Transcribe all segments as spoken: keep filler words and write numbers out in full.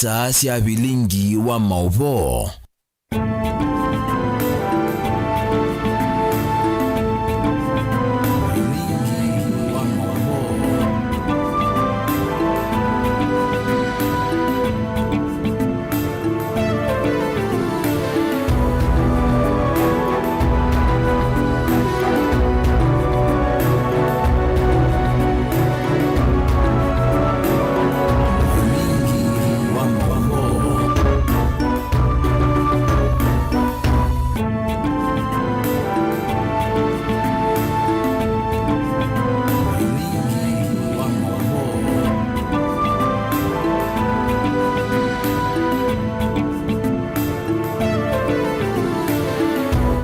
Star sya vilingi wa maũvoo.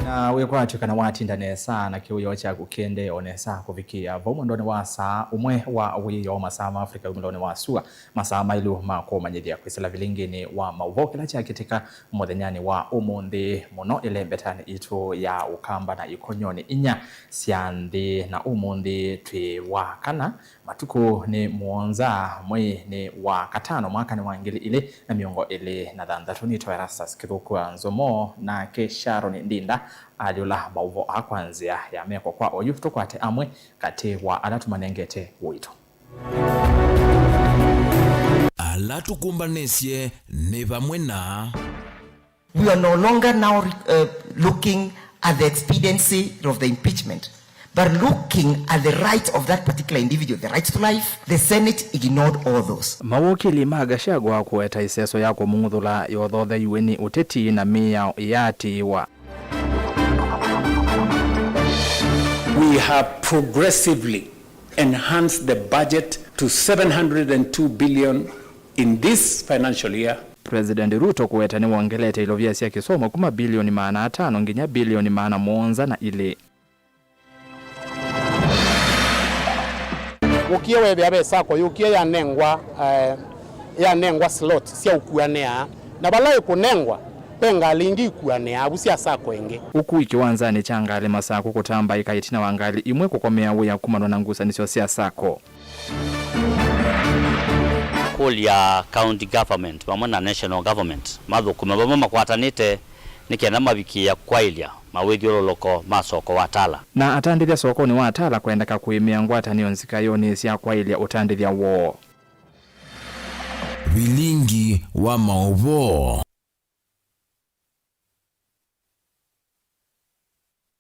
Na wĩkwatw'ĩka na watinda nesa na kĩwĩoo kyaku kĩendee o nesa kũvikĩĩa vau mwendonĩ wa saa ũmwe wa wĩoo, masaa ma Africa wĩ mwendonĩ wa sua, masaa maĩlu ma kũmanyĩthya kwĩsĩla vilingĩnĩ wa maũvoo kĩla kyakĩtĩka mũthenyanĩ wa ũmũnthĩ mũno ĩlembetanĩ itũ ya Ũkamba na ikonyonĩ inya sya nthĩ. Na ũmũnthĩ twĩ wa kana, matukũ nĩ mũonza, mwei nĩ wa katano, mwaka nĩ wa ngili ilĩ na mĩongo ĩlĩ na thanthatũ. Nĩtawa Erastus Kĩthũkua Nzomo, nake Sharon Ndinda alyũla maũvoo aa kwa nzĩa ya meko kwa oyu. Tũkwate amwe katĩ wa ala tũmanengete ũito. Ala tũkũmbanĩsye nĩ vamwe na. We are no longer now uh, looking at the expediency of the impeachment, but looking at the rights of that particular individual, the rights to life. The Senate ignored all those. Mawokili ma Gachagua kũweta ĩseso ya kũmũng'uthũla yothotheiwe nĩ ũteti na mĩao ĩyaatĩĩwa. We have progressively enhanced the budget to seven hundred and two billion in this financial year. President Ruto kũweta nĩwongelete ilovia sya kĩsomo kuma bilioni maana atano nginya bilioni maana mũonza na ilĩ. Ũkie weethĩa ve sacco yũkie yanengwa, eh, yanengwa slot sya ũkuanĩa, na vala ĩkũnengwa, ve ngalĩ ingĩ ikuanĩaa vu sya sacco ĩngĩ. Ũkui kĩwanzanĩ kya ngalĩ Masakũ kũtambaĩka ĩtina wa ngalĩ imwe kũkomea wĩa kumanwa na ngusanĩsyo sya sacco. Kũlya county government vamwe na national government mathũkũme vamwe makwatanĩte nĩ kenda mavikĩĩa kwaĩlya mawĩthyũlũlũko ma soko wa Tala. Na atandĩthya sokonĩ wa Tala kwendeka kũĩmĩa ngwatanĩo nzika yonĩsya kwaĩlya ũtandĩthya woo. Vilingi wa maũvoo.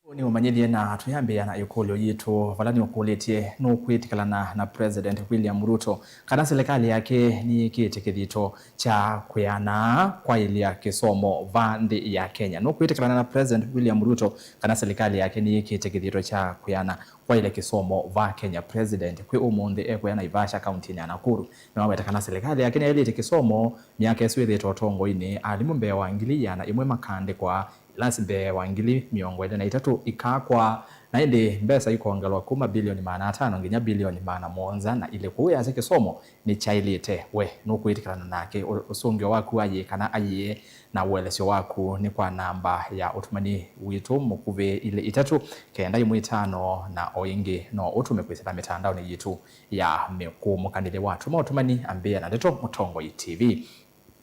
Ũũ nĩ ũmanyĩthye na tũyambĩĩa na ĩkũlyo yitũ, vala nĩũkũlĩtye, nũkwĩtĩkĩlana na President William Ruto kana silikalĩ yake nĩyĩkĩte kĩthito kya kwĩana kwaĩlya kĩsomo va nthĩ ya Kenya? Nũkwĩtĩkĩlana na President William Ruto kana silikalĩ yake nĩyĩkĩte kĩthito kya kwĩana kwaĩlya kĩsomo va Kenya? President kwĩ ũmũnthĩ ekũya Naivasha kauntinĩ ya Nakuru. Nĩwaweta kana silikalĩ yake nĩyaĩlĩte kĩsomo myaka ĩsu ĩthĩĩtwe ũtongoinĩ. Alimũ mbee wa ngili ĩana ĩmwe makaandĩkwa, ilasi mbee wa ngili mĩongo ĩlĩ na itatũ ikaakwa, na ĩndĩ mbesa ikongelwa kuma bilioni maana atano nginya bilioni maana mũonza na ilĩ. Kwoou easya kĩsomo nĩkyaĩlĩte. We nũkwĩtĩkĩlana nake? Ũ-, ũsũngĩo waku ayĩe kana ayĩe, na ũelesyo waku nĩ kwa namba ya ũtũmani witũ mũkuvĩ ilĩ itatũ kenda ĩmwe ĩtano, na o ĩngĩ no ũtũme kwĩsĩla mĩtandaonĩ yitũ ya mĩkũũmũkanĩlye wa Tũma Ũtũmani, ambĩĩa na ndeto Mũtongoi T V.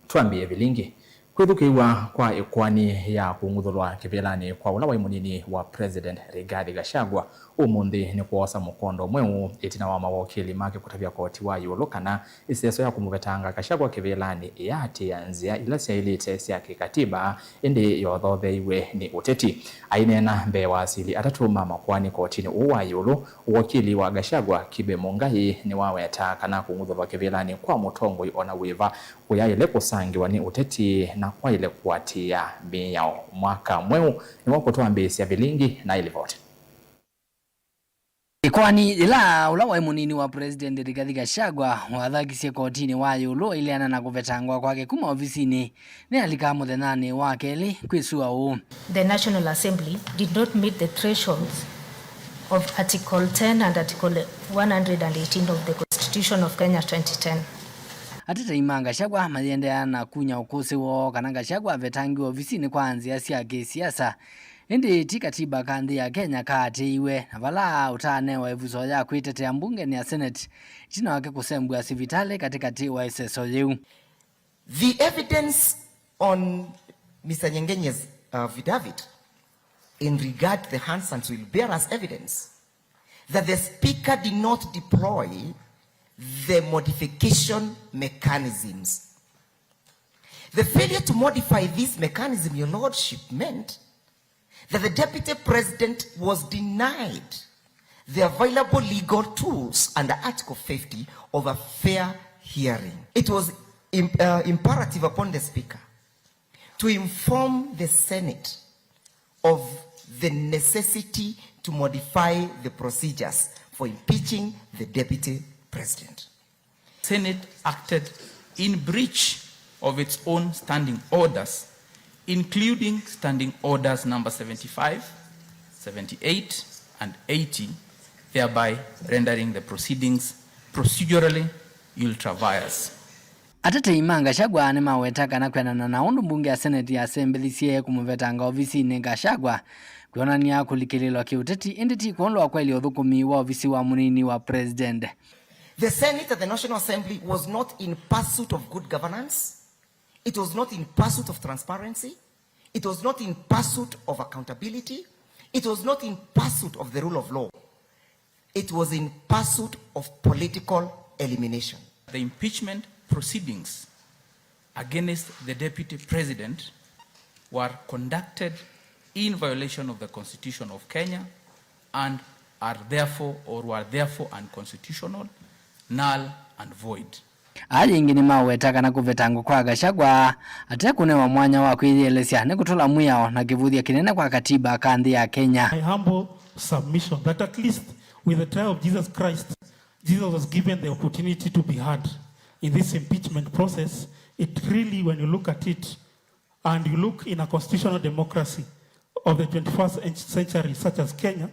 Twambĩĩe vilingi. Kwĩthukĩĩw'a kwa ĩkoani ya kũng'uthũlwa kĩvĩlanĩ kwa ũla waĩ mũnini wa President Rigathi Gachagua ũmũnthĩ nĩkwoosa mũkondo mweũ ĩtina wa mawokili make kũtavya koti wa ĩũlũ kana ĩseso ya kũmũvetanga Gachagua kĩvĩlanĩ ĩyaatĩĩa nzĩa ila syaĩlĩte sya kĩkatiba, ĩndĩ yothotheiwe nĩ ũteti. Aineena mbee wa asili atatũ ma makoani kotinĩ ũũ wa ĩũlũ, wokili wa Gachagua, Kibe Mũngai, nĩwawetaa kana kũng'uthũlwa kĩvĩlanĩ kwa mũtongoi o na wĩva kũyaĩle kũsangĩwa nĩ ũteti na kwaĩle kũatĩĩa mĩao. Mwaka mweũ nĩwakũtwambĩĩsya vilingi na ĩlivoti. Ĩkoani yĩla ũla waĩ mũnini wa President Rigathi Gachagua wathakisye kotinĩ wa ĩũlũ aileana na kũvetangwa kwake kuma ovisinĩ, nĩyalika mũthenyanĩ wa kelĩ kwĩsũa ũũ. The National Assembly did not meet the thresholds of Article ten and Article one hundred and eighteen of the Constitution of Kenya twenty ten. Atetei ma Gachagua mayĩendeea na kunya ũkũsĩ woo kana Gachagua avetangiwe ovisinĩ kwa nzĩa sya kĩsiasa. Ĩndĩ ti katiba ka nthĩ ya Kenya kaatĩĩiwe, na vala ũtaanewa ĩvuso ya kwĩtetea mbungenĩ ya Senate, ĩtina wake kũsembw'a sivitalĩ katĩkatĩ wa ĩseso yĩu. The evidence on Mister Nyengenye's, uh, affidavit in regard to the Hansans will bear as evidence that the Speaker did not deploy the modification mechanisms. The failure to modify this mechanism, Your Lordship, meant that the Deputy President was denied the available legal tools under Article fifty of a fair hearing. It was im- uh, imperative upon the Speaker to inform the Senate of the necessity to modify the procedures for impeaching the Deputy President. Senate acted in breach of its own standing orders, including Standing Orders number seventy-five, seventy-eight, and eighty, thereby rendering the proceedings procedurally ultra vires. Atetei ma Gachagua nĩmaweta kana kwĩanana na ũndũ mbunge ya Senate yasembelĩsye kũmũvetanga ovisinĩ Gachagua kwĩonany'a kũlikĩlĩlwa kĩũteti, ĩndĩ ti kwondũ wa kwaĩlya ũthũkũmi wa ovisi wa mũnini wa president. The Senate at the National Assembly was not in pursuit of good governance. It was not in pursuit of transparency. It was not in pursuit of accountability. It was not in pursuit of the rule of law. It was in pursuit of political elimination. The impeachment proceedings against the deputy president were conducted in violation of the Constitution of Kenya and are therefore or were therefore unconstitutional, null and void. Aa yĩngĩ nĩmaweta kana kũvetangwa kwa Gachagua ate kũnewa mwanya wa kwĩyĩelesya nĩ kũtũla mwĩao na kĩvũthya kĩnene kwa katiba ka nthĩ ya Kenya. My humble submission that at least with the trial of Jesus Christ, Jesus was given the opportunity to be heard in this impeachment process. It really, when you look at it, and you look in a constitutional democracy of the twenty-first cen- century, such as Kenya,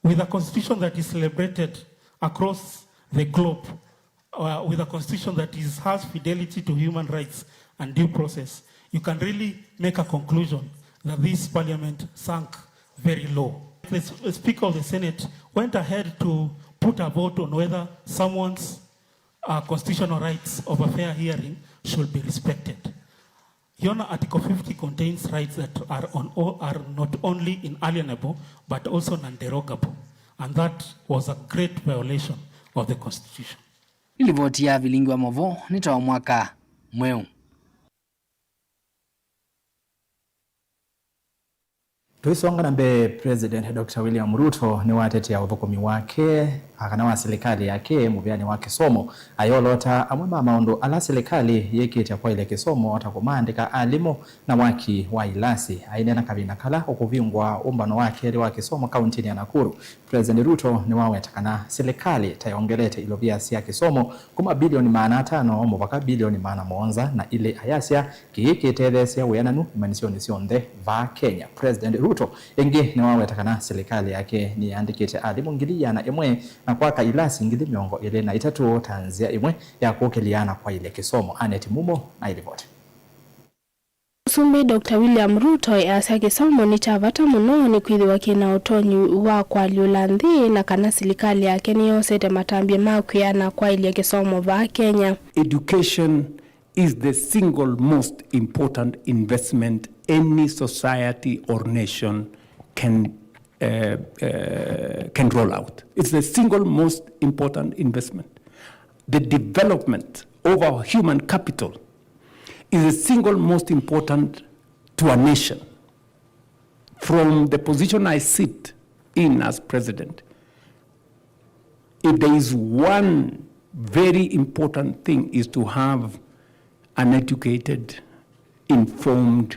with a constitution that is celebrated across the globe, uh, with a constitution that is, has fidelity to human rights and due process, you can really make a conclusion that this parliament sank very low. The s- Speaker of the Senate went ahead to put a vote on whether someone's, uh, constitutional rights of a fair hearing should be respected. Yona Article fifty contains rights that are, on, are not only inalienable but also non-derogable, and that was a great violation of the Constitution. Ĩ livoti ya Vilingi wa Mauvoo nĩ ta wa mwaka mweũ. Tũisonga na mbee, President Doctor William Ruto nĩwatetea ũthũkũmi wake, a, kana wa silikalĩ yake mũvĩanĩ wa kĩsomo, ayolota amwe ma maũndũ ala silikalĩ yĩkĩte kwaĩlya kĩsomo, ta kũmaandĩka alimũ na waki wa ilasi. Aineena kavinda kala ũkũvingũa ũmbano wa kelĩ wa kĩsomo kauntinĩ ya Nakuru, President Ruto nĩwaweta kana silikalĩ ta yongelete ilovia sya kĩsomo kuma bilioni maana atano mũvaka bilioni maana mũonza na ilĩ, ayasya kĩĩ kĩtetheesya wĩananu imanyĩsyonĩ syonthe vaa Kenya. President Ruto ĩngĩ nĩwaweta kana silikalĩ yake nĩyandĩkĩte alimũ ngili ĩana ĩmwe na kwaka ilasi ngili mĩongo ĩlĩ na itatũ ta nzĩa ĩmwe ya kũkĩlya na kwaĩlya kĩsomo. Aneti Mumo na ilivoti. Mũsumbĩ Doctor William Ruto easya kĩsomo nĩ kya vata mũno nĩkwĩthĩwa kĩna ũtonyi wa kũalyũla nthĩ na kana silikalĩ yake nĩyosete matambya ma kwĩana kwaĩlya kĩsomo vaa Kenya. Education is the single most important investment any society or nation can, uh, uh, can roll out. It's the single most important investment. The development of our human capital is the single most important to a nation. From the position I sit in as president, if there is one very important thing, is to have an educated, informed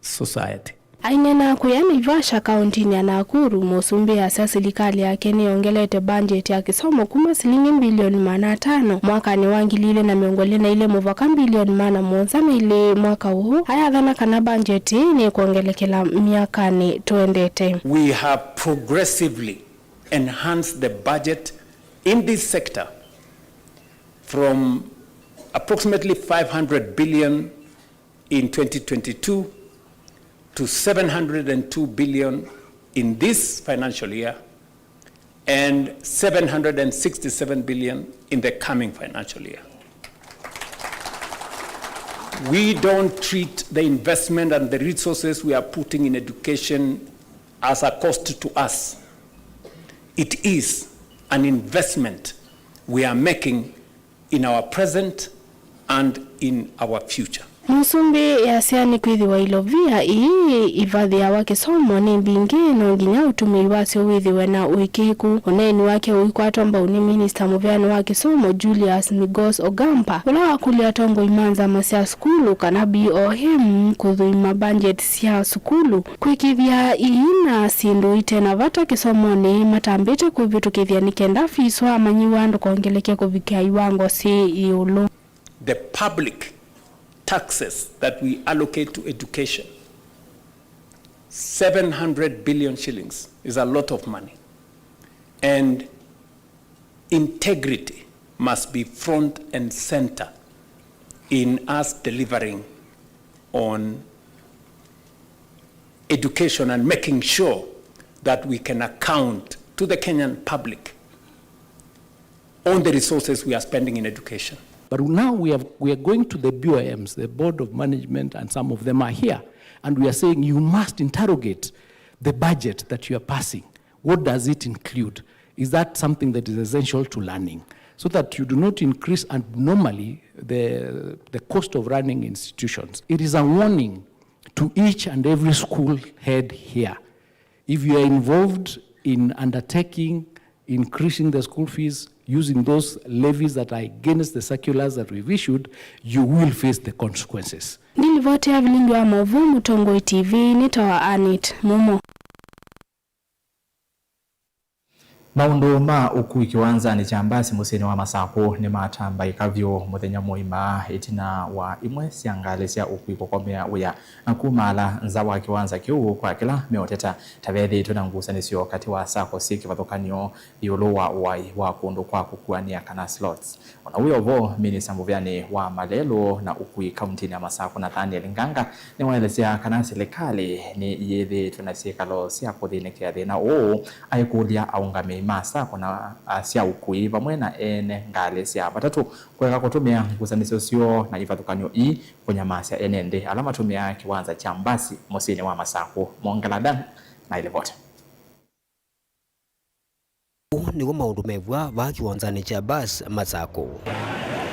society. Aineena kũya Naivasha, kauntinĩ ya Nakuru, mũsumbĩ asya silikalĩ yake nĩyongelete mbanjeti ya kĩsomo kuma silingi mbilioni maana atano mwakanĩ wa ngili ilĩ na mĩongo ĩlĩ na ilĩ mũvaka mbilioni maana mũonza na ilĩ mwaka ũũ, ayathana kana mbanjeti ĩĩ nĩkwongelekela myakanĩ tũendete. We have progressively enhanced the budget in this sector from approximately five hundred billion in twenty twenty-two to seven hundred and two billion in this financial year and seven hundred and sixty-seven billion in the coming financial year. We don't treat the investment and the resources we are putting in education as a cost to us. It is an investment we are making in our present and in our future. Mũsumbĩ easya nĩkwĩthĩwa ilovia ii ivathĩawa kĩsomo nĩ mbingĩ, no nginya ũtũmĩi wasyo wĩthĩwe na ũĩkĩĩku. Ũneeni wake ũikwatwa mbau nĩ minista mũveani wa kĩsomo Julius Migos Ogamba, ũla wakũlya atongoi ma nzama sya sukulu kana B O M kũthũima mbanjeti sya sukulu, kwĩkĩĩthya ii na syĩndũ ite na vata kĩsomonĩ matambĩte kwĩvĩtũkĩthya nĩ kenda fees wa amanyĩw'a ndũkongeleke kũvikĩa iwango syĩ ĩũlũ. The public taxes that we allocate to education, seven hundred billion shillings, is a lot of money. And integrity must be front and center in us delivering on education and making sure that we can account to the Kenyan public on the resources we are spending in education. But now we have, we are going to the B O Ms, the Board of Management, and some of them are here, and we are saying you must interrogate the budget that you are passing. What does it include? Is that something that is essential to learning? So that you do not increase abnormally the, the cost of running institutions. It is a warning to each and every school head here. If you are involved in undertaking increasing the school fees using those levies that are against the circulars that we've issued, you will face the consequences. Nĩ livoti ya vilingi wa maũvoo Mũtongoi T V, nĩtawa Annet Mumo. Maũndũ ma ũkui kĩwanzanĩ kya mbasi mũsyĩnĩ wa Masakũ nĩmatambaĩka vyũ mũthenya mũima ĩtina wa imwe sya ngalĩ sya ũkui kũkomea wĩa na kumaala nza wa kĩwanza kĩu, kwa kĩla meũteta ta vethĩĩtwe na ngusanĩsyo katĩ wa sacco syĩ kĩvathũkany'o ĩũlũ wa ũai wa kũndũ kwa kũkuanĩa kana slots. O na wĩ o vo, minista mũveanĩ wa malelũ na ũkui kauntinĩ ya Masakũ, Nathaniel Nganga, nĩwaelesya kana silikalĩ nĩyĩthĩĩtwe na syĩkalo sya kũthĩnĩkĩa thĩna ũũ, aikũlya aũngamĩi ma sacco na, a, sya ũkui vamwe na ene ngalĩ sya matatũ kũeka kũtũmĩa ngusanĩsyo syoo na ivathũkany'o ii kũnyamasya ene nthĩ ala matũmĩaa kĩwanza kya mbasi mũsyĩnĩ wa Masakũ. Mongela Dan na ilivoti. Ũu nĩw'o maũndũ mew'a vaa kĩwanzanĩ kya bus Masakũ.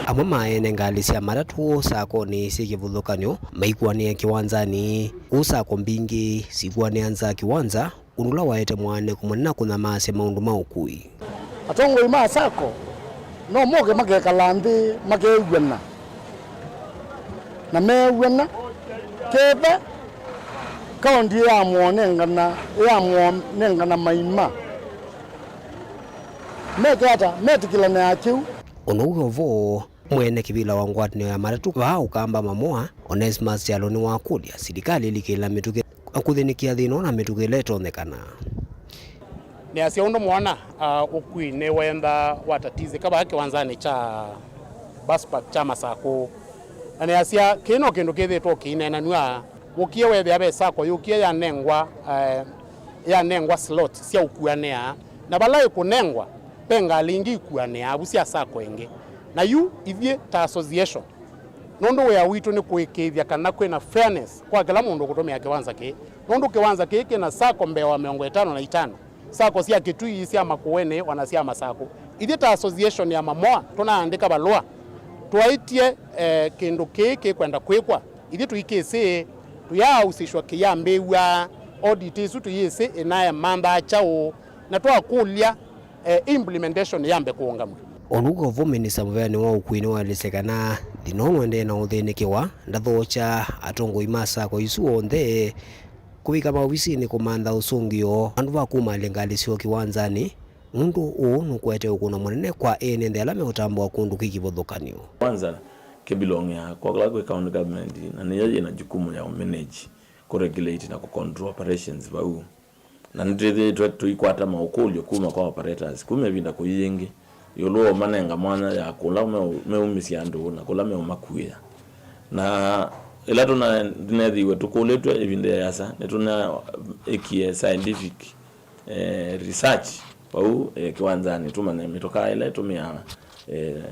Amwe ma ene ngalĩ sya matatũ sakonĩ syĩ kĩvathũkany'o maikuanĩa kĩwanzanĩ. Kũu sako mbingĩ sikuanĩa nza kĩwanza, ũndũ ũla waete mwaanĩko mũnene na kũnyamaasya maũndũ ma ũkui. Atongoi ma sako no moke makekala nthĩ makeew'ana na meew'ana, ketha kaũnti yamwonengana, yamwonengana maima, meke ata metĩkĩlanĩa kĩu? Ũndũ ũu wĩ o vo, mwene kĩvĩla wa ngwatanĩo ya matatũ vaa Ũkamba Mamoa, Onesmus Kyalo, nĩwakũlya silikalĩ ĩlikĩla mĩtũkĩ na kũthĩnĩkĩa thĩna ũna mĩtũkĩ ĩla ĩtonyekana. Nĩasya ũndũ mwaona, ah, ũkui nĩwenda watatizĩka vaa kĩwanzanĩ kya bus park kya Masakũ. Na nĩasya kĩĩ no kĩndũ kĩthĩĩtwe kĩineenanw'a. Wũkie wethĩa ve sako yũkie yanengwa, eh, yanengwa slot sya ũkuanĩa, na vala ĩkũnengwa ve ngalĩ ingĩ ikuanĩaa vu sya sako ĩngĩ. Na yu ithyĩ ta association, nũndũ wĩa witũ nĩ kũĩkĩĩthya kana kwĩna fairness kwa kĩla mũndũ ũkũtũmĩa kĩwanza kĩĩ, nũndũ kĩwanza kĩĩ kĩna sako mbee wa mĩongo ĩtano na itano, sako sya Kĩtui, sya Makueni, o na sya Masakũ. Ithyĩ ta association ya Mamoa tũnaandĩka valũa twaĩtye, eh, kĩndũ kĩĩ kĩkwenda kwĩkwa. Ithyĩ tũikĩsĩ, tũyaausĩshwa kĩyambĩĩw'a, audit ĩsu tũyĩsĩ ĩnaemanthaa kyaũ, na twakũlya, eh, implementation yambe kũũngamw'a. O na ũu wĩ o vo, minista mũveanĩ wa ũkui nĩwaelesya kana thĩna ũũ nũendee na ũthĩnĩkĩwa, ndathookya atongoi ma sako isu onthe kũvika maovisinĩ kũmantha ũsũngĩo vandũ va kumaalya ngalĩ syoo kĩwanzanĩ, nũndũ ũũ nũkũete ũkũno mũnene kwa ene nthĩ ala meũtambũa kũndũ kwĩ kĩvathũkany'o. Kwanza, kĩbelongea kwa kĩla kwĩ county government, na nĩyo yĩna jukumu ya kũmanage, kũregulate na kũcontrol operations vau. Na nĩtwĩthĩĩtwe tũikwata maũkũlyo kuma kwa operators kuma ĩvinda kũi yĩngĩ ĩũlũ wa ũmanenga mwanya ya kũla meũ-, meũmĩsya andũ na kũla meũmakuĩa. Na ĩla tũna-, tũneethĩiwe tũkũlĩtw'e ĩvinda yĩasa, nĩtũneekie scientific, eh, research vau, eh, kĩwanzanĩ, tũmanye mĩtokaa ĩla ĩtũmĩaa, eh,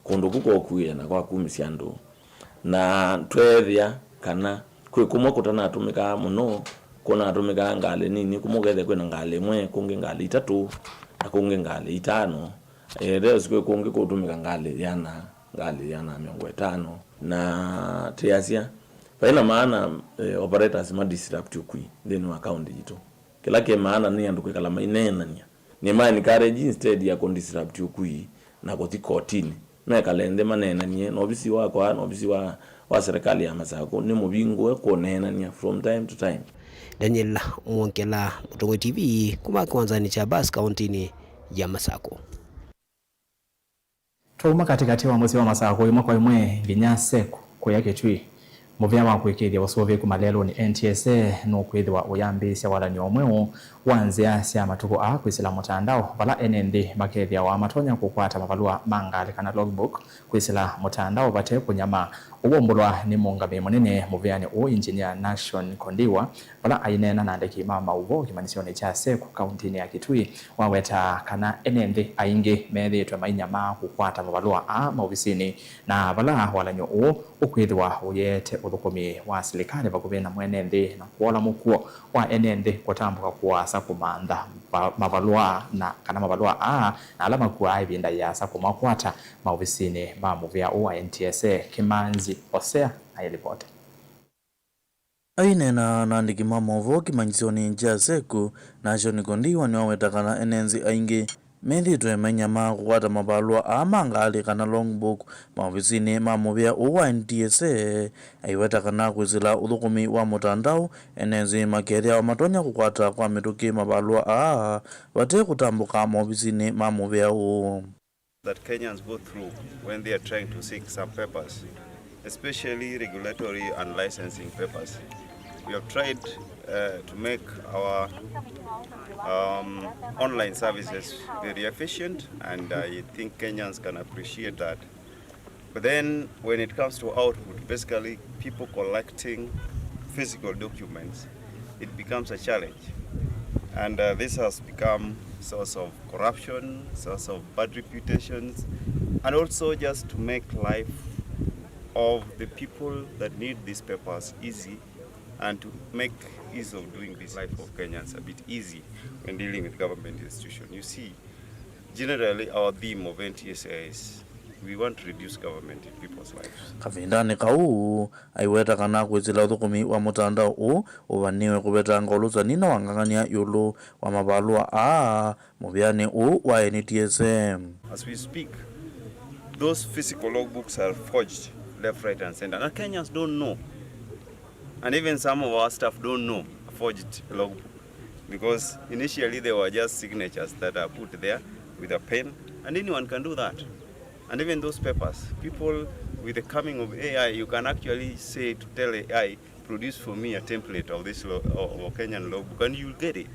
kũndũ kũ kwa ũkuĩa na kwa kumĩsya andũ. Na tweethĩa kana kwĩ kũmwe kũtanatũmĩkaa mũno, kũnatũmĩkaa ngalĩ nini, kũmwe ũkethĩa kwĩna ngalĩ ĩmwe, kũngĩ ngalĩ itatũ, na kũngĩ ngalĩ itano. Eh, there's kwĩ kũngĩ kũtũmĩka ngalĩ yĩana, ngalĩ yĩana mĩongo ĩtano. Na tĩasya, vaĩ na maana, eh, operators ma disrupt ũkui nthĩnĩ wa kaunti yitũ. Kĩla kĩ maana nĩ andũ kwĩkala maineenany'a. Nĩ ma encourage instead ya kũ disrupt ũkui na kũthi kotinĩ. Mekale nthĩ maneenany'e na ovisi wakwa na ovisi wa, wa serikali ya Masakũ nĩ mũvingũe kũneenany'a from time to time. Daniel Mwongela, Mũtongoi T V, kuma kĩwanzanĩ kya bus kauntinĩ ya Masakũ. Twauma katĩkatĩ wa mũsyĩ wa Masakũ ĩmwe kwa ĩmwe nginya Seku kũya Kitui, mũvĩa wa kũĩkĩĩthya ũsũvĩĩku malelũnĩ, N T S A, nũkwĩthĩwa ũyambĩĩsya walany'o mweũ wa nzĩa sya matukũ aa kwĩsĩla mũtandao, vala ene nthĩ makethĩawa matonya kũkwata mavalũa ma ngalĩ kana logbook kwĩsĩla mũtandao vate kũnyamaa. Ũwaumbũlwa nĩ mũũngamĩi mũnene mũvĩanĩ ũũ, Engineer Nashon Kondiwa, vala aineena na andĩki ma maũvoo kĩmanyĩsyonĩ kya Seku kauntinĩ ya Kitui, waweta kana ene nthĩ aingĩ methĩĩtwe mainyamaa kũkwata mavalũa aa maovisinĩ, na vala walany'o ũũ ũkwĩthĩwa ũyĩete ũthũkũmi wa silikalĩ vakuvĩ na mwene nthĩ na kwola mũkuo wa ene nthĩ kũtambũka kũasa kũmantha va-, mavalũa na kana mavalũa aa na ala makuaa ĩvinda yĩasa kũmakwata maovisinĩ ma mũvĩa ũũ wa N T S A. Kĩmanzi Osea na ĩlivoti. Aineena na andĩki ma maũvoo kĩmanyĩsyonĩ kya Seku, Nashon Kondiwa nĩwaweta kana ene nthĩ aingĩ methĩĩtwe mainyamaa kũkwata mavalũa aa ma ngalĩ kana logbook maovisinĩ ma mũvĩa ũũ wa N T S A. Aiweta kana kwĩsĩla ũthũkũmi wa mũtandao, ene nthĩ makethĩawa matonya kũkwata kwa mĩtũkĩ mavalũa aa vate kũtambũka maovisinĩ ma mũvĩa ũũ. That Kenyans go through when they are trying to seek some papers, especially regulatory and licensing papers. We have tried, uh, to make our, um, online services very efficient, and I think Kenyans can appreciate that. But then when it comes to output, basically people collecting physical documents, it becomes a challenge. And, uh, this has become source of corruption, source of bad reputations, and also just to make life of the people that need these papers easy and to make ease of doing business, life of Kenyans a bit easy when dealing with government institution. You see, generally our theme of N T S A is we want to reduce government in people's lives. Kavindanĩ kau, aiweta kana kwĩsĩla ũthũkũmi wa mũtandao ũũ ũvanĩwe kũvetanga ũlũsani na wangangany'a ĩũlũ wa mavalũa aa mũvĩanĩ ũũ wa N T S A. As we speak, those physical logbooks are forged left, right, and center. And Kenyans don't know. And even some of our staff don't know a forged logbook. Because initially they were just signatures that are put there with a pen, and anyone can do that. And even those papers, people, with the coming of A I, you can actually say to tell A I, "Produce for me a template of this lo-, of, of Kenyan logbook," and you'll get it.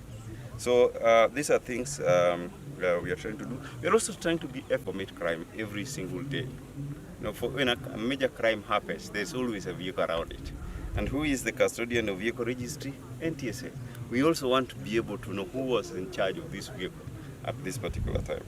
So, uh, these are things, um, uh, we are trying to do. We are also trying to be, commit crime every single day. You know, for, when a, a major crime happens, there's always a vehicle around it. And who is the custodian of vehicle registry? N T S A. We also want to be able to know who was in charge of this vehicle at this particular time.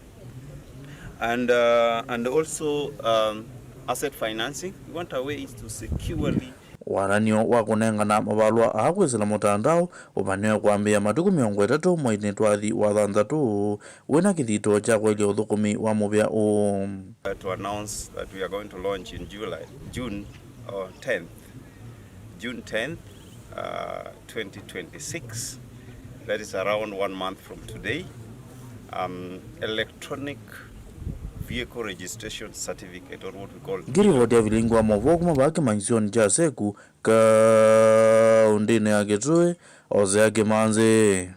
And, uh, and also, um, asset financing. We want a way to securely Walan'yo wa kũnengana mavalũa aa kwĩsĩla mũtandao ũvanĩwe kwambĩĩa matukũ mĩongo ĩtatũ mweinĩ twathi wa thanthatũ, wĩna kĩthito kya kwaĩlya ũthũkũmi wa mũvĩa ũũ. Uh, to announce that we are going to launch in July, June, uh, tenth, June tenth, uh, twenty twenty-six, that is around one month from today, um, electronic vehicle registration certificate, or what we call Ngĩrivoti ya vilingi wa maũvoo kuma vaa kĩmanyĩsyonĩ kya Seku kaũntĩnĩ ya Kitui, Osea Kĩmanzi.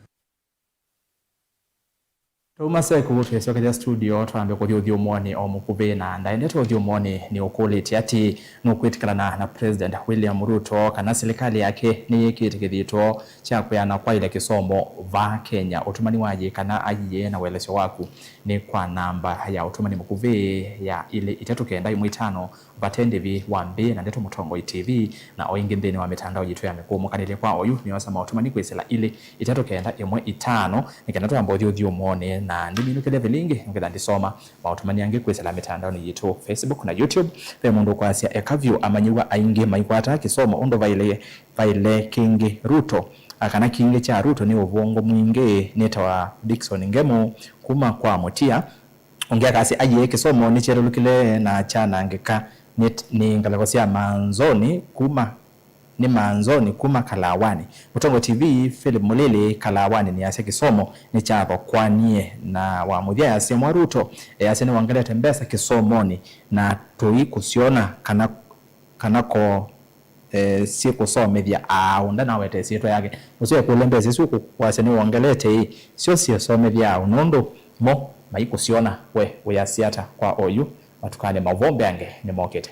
Twauma Seku, twĩsyokethya studio, twambe kũthi ũthyũmũonĩ o mũkuvĩ, na ndaendete ũthyũmũonĩ nĩũkũlĩtye atĩ, nũkwĩtĩkĩlana na President William Ruto kana silikalĩ yake nĩyĩkĩte kĩthito kya kwĩana kwaĩlya kĩsomo vaa Kenya? Ũtũmani wa ĩĩ kana aiee na ũelesyo waku nĩ kwa namba ya ũtũmani mũkuvĩ ya ilĩ itatũ kenda ĩmwe itano Vate ndĩvi wa mbee na ndeto Mũtongoi T V, na o ĩngĩ nthĩnĩ wa mĩtandao yitũ ya mĩkũũmũkanĩlye kwa oyu, nĩosa maũtũmani kwĩsĩla ilĩ, itatũ, kenda, ĩmwe, itano, nĩ kenda twamba ũthi ũthyũmũonĩ, na ndiminũkĩlya vilingĩ nĩketha ndisoma maũtũmani angĩ kwĩsĩla mĩtandaonĩ yitũ, Facebook na YouTube. Ve mũndũ ũkwasya, eka vyũ, amanyĩw'a aingĩ maikwata kĩsomo ũndũ vaĩle, vaĩle kĩngĩ Ruto, a, kana kingĩ kya Ruto nĩ ũvũngũ mwingĩ. Nĩtawa Dickson Ngemu kuma kwa Mũtia. Ũngĩ akasya, aiee, kĩsomo nĩkyelũlũkile na kyanangĩka nĩ, nĩ ngalĩko sya Manzoni kuma, nĩ Manzoni kuma Kalawani. Mũtongoi T V, Philip Mũlili, Kalawani, nĩasya kĩsomo nĩkyathokwanie, na wa mũthya easya mwa Ruto easya nĩwongelete mbesa kĩsomonĩ na tũikũsyona kana, kana ko eh, syĩkũsomethya aaũ. Ndanaweta ĩsyĩtwa yake. Ũsu ekũlya mbesa isu ũkwasya nĩwongelete ĩ, syo syĩsomethya aaũ, nũndũ mo maikũsyona. We wĩasya ata kwa oyu? Matukanĩ maũvoo mbeange nĩmokĩte.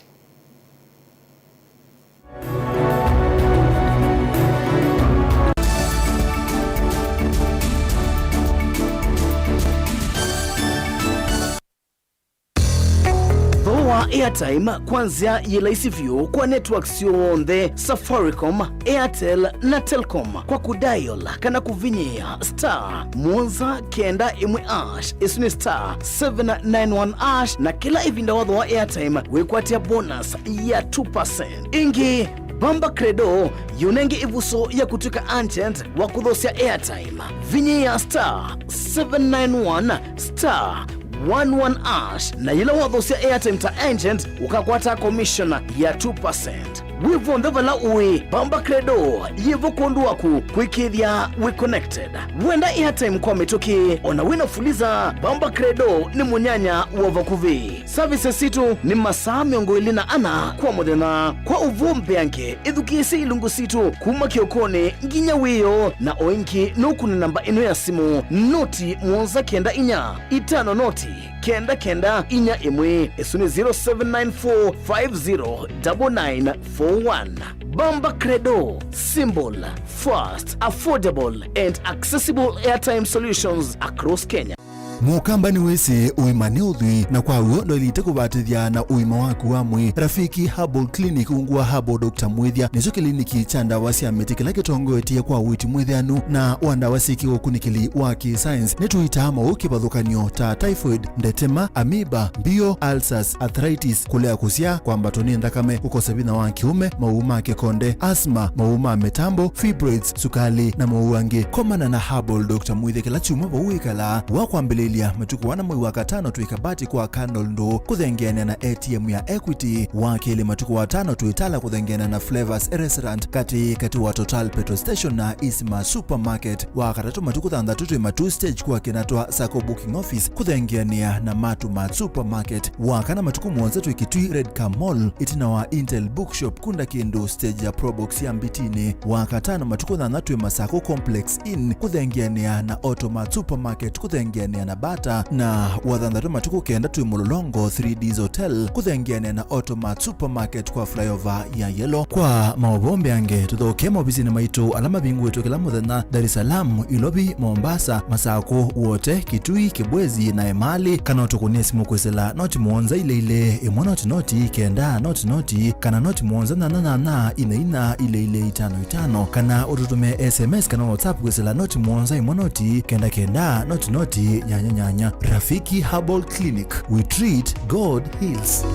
Thooa airtime kwa nzĩa yĩ laisi vyũ kwa networks syonthe, Safaricom, Airtel na Telcom, kwa kũdial kana kũvinyĩĩa star mũonza kenda ĩmwe hash, ĩsu nĩ star seven nine one hash, na kĩla ĩvinda wathooa airtime wĩkwatĩa bonus ya two percent. Ĩngĩ, Bamba Credo yĩũnenge ĩvuso ya kũtw'ĩka agent wa kũthoosya airtime. Vinyĩĩa star seven nine one star one one hash, na yĩla wathoosya airtime ta agent, ũkakwata commission ya two percent. Wĩ vonthe vala ũĩ, Bamba Credo yĩ vo kwondũ waku kwĩkĩĩthya wĩ connected. Wenda airtime kwa mĩtũkĩ, o na wĩ na Fuliza, Bamba Credo nĩ mũnyanya wa vakuvĩ. Services sitũ nĩ masaa mĩongo ĩlĩ na ana kwa mũthenya. Kwa ũvoo mbeange, ĩthukĩĩsye ilungu sitũ kuma kĩokonĩ nginya wĩoo, na o ĩngĩ nũkũne namba ĩno ya simũ, noti mũonza kenda inya itano noti kenda kenda inya ĩmwe. Ĩsu nĩ zero seven nine four five zero double nine four one. Bamba Credo, simple, fast, affordable and accessible airtime solutions across Kenya. Mũkamba nĩwĩsĩ ũima nĩ ũthwii, na kwa w'o ndwaĩlĩte kũvatĩthya na ũima waku wa mwĩĩ. Rafiki Herbal Clinic ungu wa Herbal Doctor Mwĩthya nĩkyo kĩliniki kya ndawa sya mĩtĩ kĩla kĩtongoetye kwa ũiiti mwĩthĩanu na wa ndawa syĩ kĩũkunĩkĩli wa kĩ-science. Nĩtũitaa maũũ kĩvathũkany'o ta typhoid, ndetema, amoeba, mbio, ulcers, arthritis, kũlea kũsyaa, kwambatwa nĩ nthakame, kũkosa vinya wa kĩũme, maũũ ma kĩkonde, asthma, maũũ ma mĩtambo, fibroids, sukalĩ, na maũũ angĩ. Komana na Herbal Doctor Mwĩthya kĩla kyumwa vau wĩkalaa. Wa kwambĩlĩlya, matukũ ana mwei wa katano twĩ Kabati kwa Candle Ndũũ, kũthengeanĩa na A T M ya Equity. Wa kelĩ, matukũ wa tano twĩ Tala kũthengeanĩa na Flavors Restaurant, katĩ katĩ wa Total Petrol Station na Isma Supermarket. Wa katatũ, matukũ thanthatũ twĩ Matuu Stage kwa Kinatwa Sacco Booking Office, kũthengeanĩa na Matu Mart Supermarket. Wa kana, matukũ mũonza twĩ Kitui Red Car Mall, ĩtina wa Intel Bookshop, kunda kĩndũ stage ya Probox ya Mbitinĩ. Wa katano, matukũ thanthatũ twĩ Masako Complex Inn, kũthengeanĩa na Automart Supermarket, kũthengeanĩa na Bata. Na wa thanthatũ, matukũ kenda twĩ Mũlolongo three Ds Hotel, kũthengeanĩa na Automart Supermarket kwa flyover ya Yellow. Kwa maũvoo mbeange, tũthokee maovisinĩ maitũ ala mavingũĩtwe kĩla mũthenya, Dar es Salaam, Ilovi, Mombasa, Masako, Wote, Kitui, Kibwezi, na Emali, kana ũtũkũnĩe simũ kwĩsĩla noti mũonza ilĩ ilĩ, ĩmwe noti noti, kenda noti noti, kana noti mũonza nyanya nyanya, ina ina, ilĩ ilĩ, itano itano, kana ũtũtũmĩe S M S kana WhatsApp kwĩsĩla noti mũonza ĩmwe noti, kenda kenda, noti noti, nyanya nyanya. Rafiki Herbal Clinic, we treat, God heals.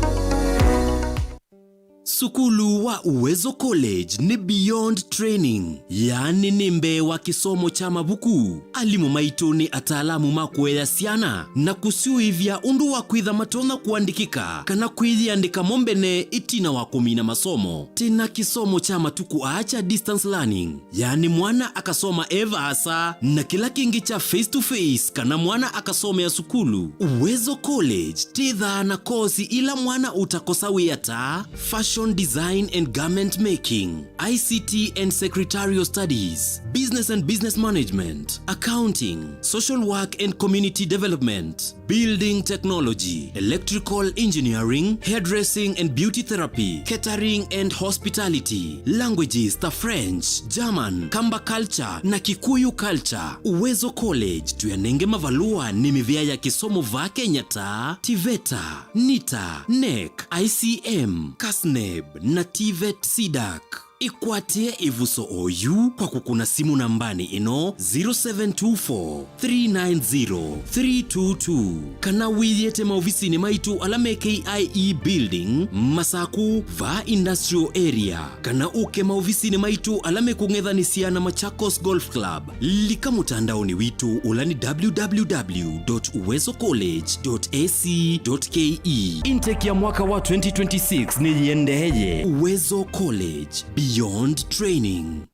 Sukulu wa Uwezo College nĩ beyond training, yaani nĩ mbee wa kĩsomo kya mavuku. Alimũ maitũ nĩ ataalamu ma kũea syana na kũsyũĩvya ũndũ wa kwĩtha matonya kũandĩkĩka kana kwĩyĩandĩka mo mbene ĩtina wa kũmina masomo. Twĩ na kĩsomo kya matukũ aa kya distance learning, yaani mwana akasoma e vaasa, na kĩla kĩngĩ kya face to face kana mwana akasomea sukulu. Uwezo College twĩthaa na kosi ila mwana ũtakosa wĩa ta fashion design and garment making, I C T and secretarial studies, business and business management, accounting, social work and community development, Building technology, electrical engineering, hairdressing and beauty therapy, catering and hospitality, languages ta French, German, Kamba culture na Kikuyu culture. Uwezo College tũyanenge mavalũa nĩ mĩvĩa ya kĩsomo vaa Kenya ta TVETA, NITA, NEC, I C M, CASNEB na TVET CDAC. Ĩkwatĩe ĩvuso oyu kwa kũkũna simũ nambanĩ ĩno, zero seven two four, three nine zero, three two two, kana wĩyĩte maovisinĩ maitũ ala me K I E Building, Masaku, vaa Industrial Area, kana ũke maovisinĩ maitũ ala mekũng'ethanĩsya na Machakos Golf Club. Lika mũtandaonĩ witũ ũla nĩ www dot uwezo college dot ac dot ke. Intake ya mwaka wa twenty twenty-six nĩyĩendeeye. Uwezo College, beyond training.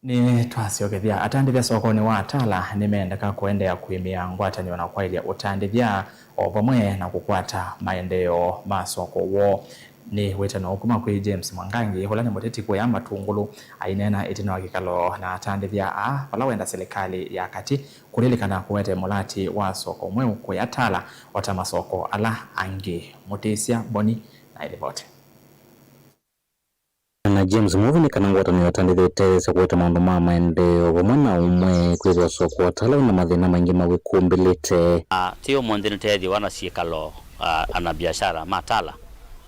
Nĩtwasyokethya atandĩthya sokonĩ wa Tala nĩmeendeka kũendeea kũĩmĩa ngwatanĩo na kwaĩlya ũtandĩthya o vamwe na kũkwata maendeeo ma soko woo. Nĩ wĩtano kuma kwĩ James Mwangangi, ũla nĩ mũteti kũya Matungulu, aineena ĩtina wa kĩkalo na atandĩthya aa vala wenda silikalĩ ya katĩ kũlilikana kũete mũlati wa soko mweũ kũya Tala, o ta masoko ala angĩ. Mũtĩsya Boni na ĩlivoti. Na James Mwovi nĩ kana ngwatanĩo ĩtandĩthya ĩtetheesya kũete maũndũ ma maendeeo vamwe na ũmwe kwĩthĩwa soko wa Tala wĩna mathĩna maingĩ mawĩkumbĩlĩte. Ah, ti ũmũnthĩ nĩteethĩwa na syĩkalo, ah, anabiashara ma Tala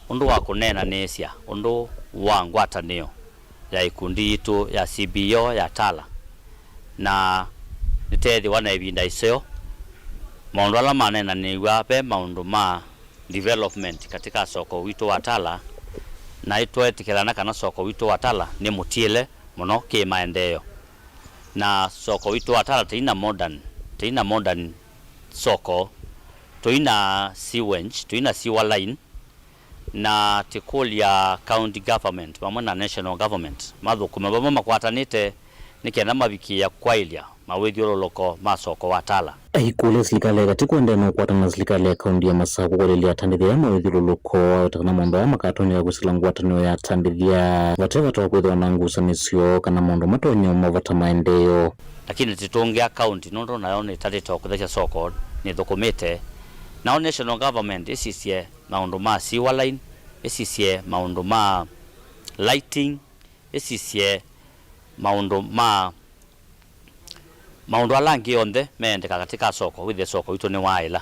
ũndũ wa kũneenanĩĩsya ũndũ wa ngwatanĩo ya ikundi yitũ ya C B O ya Tala, na nĩteethĩwa na ĩvinda ĩseo. Maũndũ ala maneenanĩw'a ve maũndũ ma development katika soko witũ wa Tala, na nĩtweetĩkĩlana kana soko witũ wa Tala nĩ mũtiĩle mũno kĩ maendeeo. Na soko witũ wa Tala tũina modern, tũina modern soko, tũina sewage, tũina sewer line, na tũkũlya county government vamwe na national government mathũkũme vamwe makwatanĩte nĩ kenda mavikĩĩa kwaĩlya mawĩthyũlũlũko ma soko wa Tala. Aikũlya silikalĩ ya katĩ kũendeea na ũkwatana na silikalĩ ya kaunti ya Masaku kũeleelya atandĩthya aya mawĩthyũlũlũko, o ta kana maũndũ aya makatonyeka kwĩsĩla ngwatanĩo ya atandĩthya vate vata wa kwĩthĩwa na ngusanĩsyo kana maũndũ matonya ũmavata maendeeo. Lakini tũtũngĩa kaunti nũndũ nayo nĩtatĩte o kũthesya soko nĩthũkũmĩte. Nao national government ĩsisye maũndũ ma sewer line, ĩsisye maũndũ ma lighting, ĩsisye maũndũ ma, maũndũ ala angĩ onthe meendeka katĩ ka soko, wĩthĩe soko witũ nĩwaaĩla.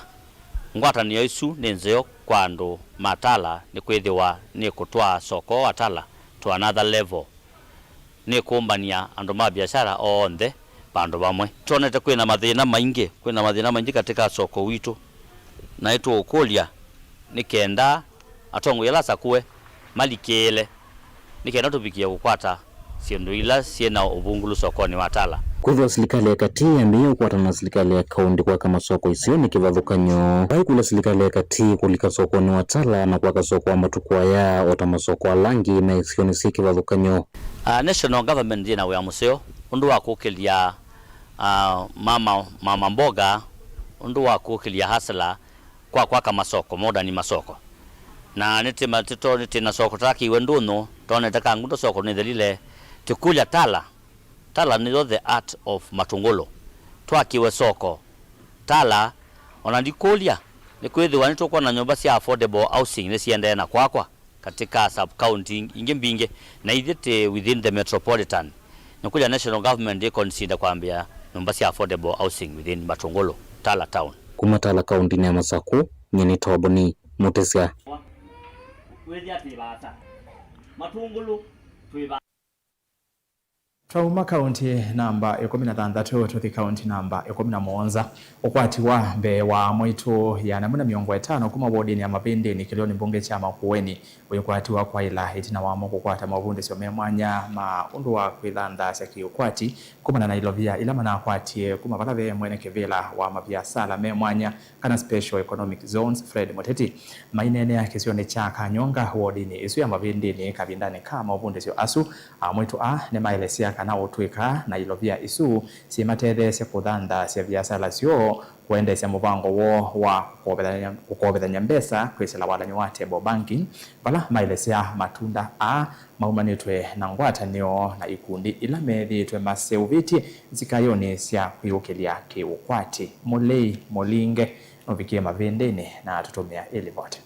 Ngwatanĩo ĩsu nĩ nzeo kwa andũ ma Tala nĩkwĩthĩwa nĩkũtwaa soko wa Tala to another level. Nĩkũmbany'a andũ ma biashara onthe vandũ vamwe. Twonete kwĩna mathĩna maingĩ, kwĩna mathĩna maingĩ katĩ ka soko witũ, na nĩtũũkũlya nĩ kenda atongoi ala asakũe malikĩĩle nĩ kenda tũvikĩe kũkwata syĩndũ ila syĩ na ũvungũlu sokonĩ wa Tala. Kwĩthĩwa silikalĩ ya katĩ yambĩĩe ũkwatana na silikalĩ ya kaunti kwaka masoko isionĩ kĩvathũkany'o. Vaikũlya silikalĩ ya katĩ kũlika sokonĩ wa Tala na kwaka soko wa matukũ aya o ta masoko ala angĩ me isionĩ syĩ kĩvathũkany'o. Ah, national government yĩ na wĩa mũseo ũndũ wa kũkĩlya, ah, mama, mama mboga, ũndũ wa kũkĩlya hustler kwa kwaka masoko, modern masoko. Na nĩtĩ ma-, tĩto-, nĩtĩ na soko tũtakĩiwe ndũnyũ, twonete Kangundo soko nĩthelile, tũkũlya Tala. Tala nĩyo the heart of Matungulu. Twakĩwe soko Tala, ona ndikũlya, nĩkwĩthĩwa nĩtũkwona nyũmba sya affordable housing nĩsiendee na kwakwa katika sub county ingĩ mbingĩ, na ithyĩ tĩ within the metropolitan. Nĩkũlya national government ĩ consider kwambĩa nyũmba sya affordable housing within Matungulu, Tala town. Kuma Tala kauntinĩ ya Masaku, nyie nĩ Toboni Mũtĩsya. Wĩthĩa twĩ vaasa. Matungulu twĩ va- Twauma kaunti namba ĩkũmi na thanthatũ tũthi kaunti namba ĩkũmi na mũonza. Ũkwati wa mbee wa mwaitũ ĩana ĩmwe na mĩongo ĩtano kuma wodinĩ ya Mavĩndĩnĩ kĩlĩonĩ mbunge kya Makueni wĩkwatiwa kwaĩla ĩtina wamo kũkwata mavundĩsyo me mwanya ma ũndũ wa kwĩthanthasya kĩũkwati kumana na ilovia ila manakwatie kuma vala ve mwene kĩvĩla wa maviasala me mwanya kana special economic zones, Fred Mũteti, maineenea kĩsionĩ kya Kanyonga wodinĩ ĩsu ya Mavĩndĩnĩ kavindanĩ ka maũvundĩsyo asu. Amwĩtũ aa nĩmaelesya kana ũtw'ĩka na ilovia isu syĩmatetheesya kũthanthasya viasala syoo, kũendeesya mũvango woo wa kũkovethany'a, kũkovethany'a mbesa kwĩsĩla walany'o wa table banking, vala maelesya matunda aa maumanĩtwe na ngwatanĩo na ikundi ila methĩĩtwe maseũvĩtye nzikayonĩ sya kwĩyũkĩlya kĩũkwati. Mũlei Mũlinge nũvikie Mavĩndĩnĩ na atũtũmĩa ĩlivoti.